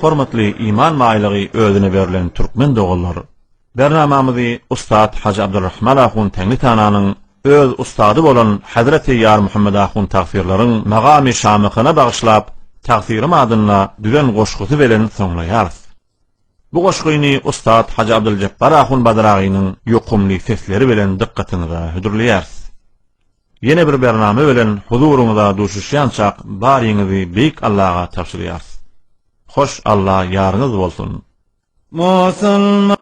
Hormatly iman baýlygy özüne berlen türkmen doganlar! Bernamamyzy ussat Hajy Abdurrahman ahun Teňňitananyň öz ussady bolan Hezreti Ýarmuhammet ahun Tagsyrlaryň magamy şamykyna bagyşlap Tagsyrym adynda düzen goşgusy belen soňlaýarys. Bu goşgyny ussat Hajy Abdyljepbar ahun Badragynyň ýokumly sesleri bilen dykgatyňyza hödürleýäris. Ýene bir bername bilen huzuryňyza duşuşýançak baryňyzy Beýik Allaga tabşyrýarys. Hoş Alla ýaryňyz bolsun! Musulman.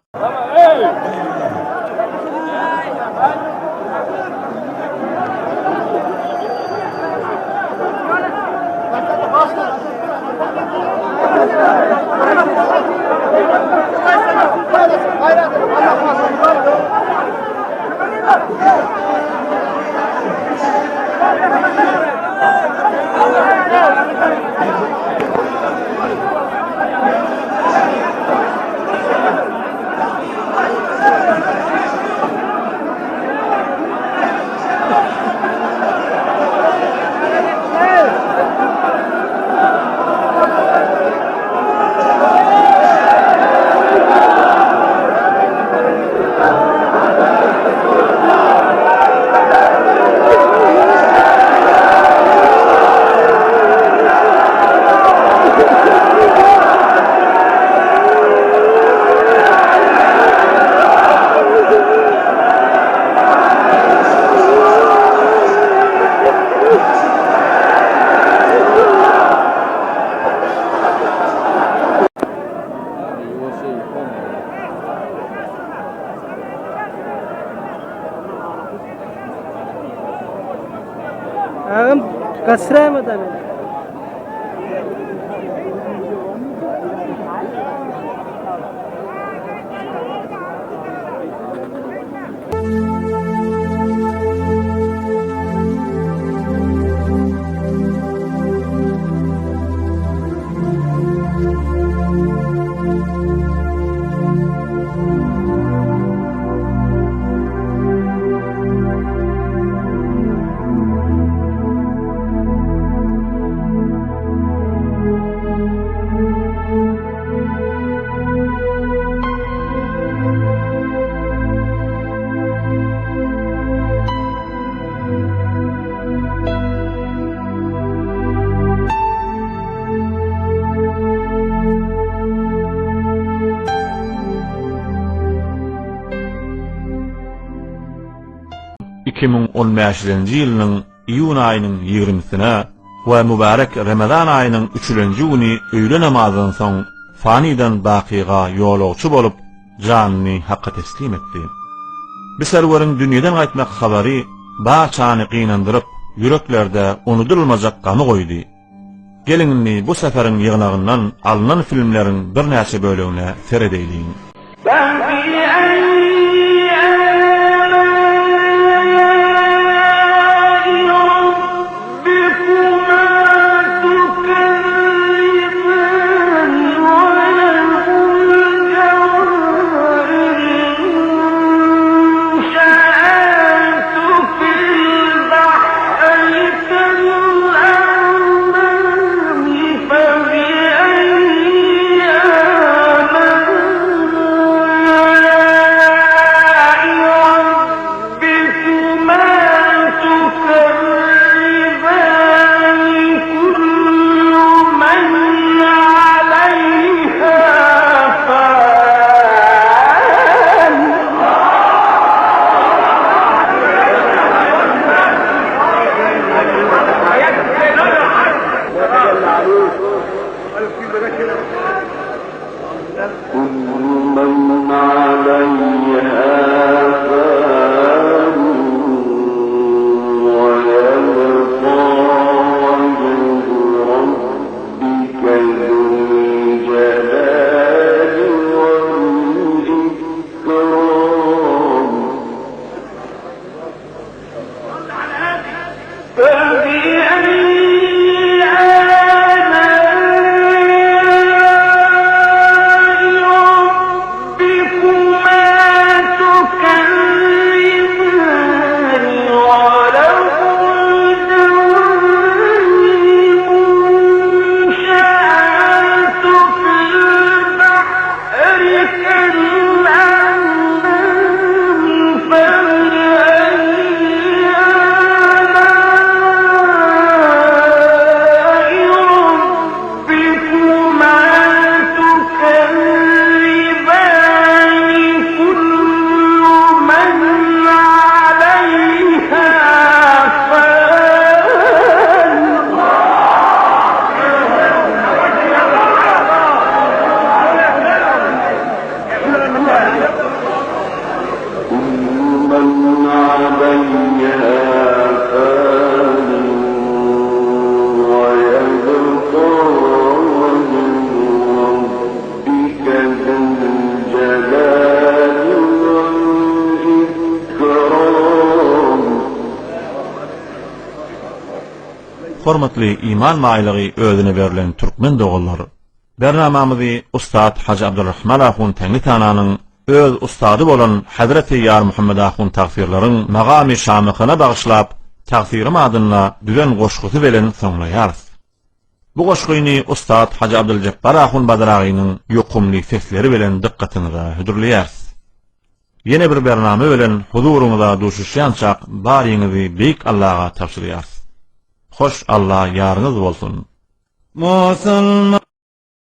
Agam gaçyraýma-da meni. 2015-nji ýylynyň iýun aýynyň ýigrimisine we mübärek Remezan aýynyň üçülenji güni öýle namazdan soň fanydan bakyga ýolagçy bolup, janyny Haka teslim etdi. Bi serweriň dünýeden gaýtmak habary barçany gynandyryp, ýüreklerde unudylmajak gamy goýdy. Geliň indi bu seferiň ýygnagyndan alnan filmleriň birnäçe bölegine seredeýliň. Hormatly iman baýlygy özüne berlen türkmen doganlar! Bernamamyzy ussat Hajy Abdurrahman ahun Teňňitananyň öz ussady bolan Hezreti Ýarmuhammet ahun tagfyrlaryň magamy şamykyna bagyşlap Tagfyrym adynda düzen goşgusy belen soňlaýarys. Bu goşgyny ussat Hajy Abdyljepbar ahun Badragynyň ýokumly sesleri bilen dykgatyňyza hödürleýäris. Ýene bir bername bilen huzuryňyza duşuşýançak baryňyzy Beýik Allaha tabşyrýarys. Hoş Alla ýaryňyz bolsun! Musulman.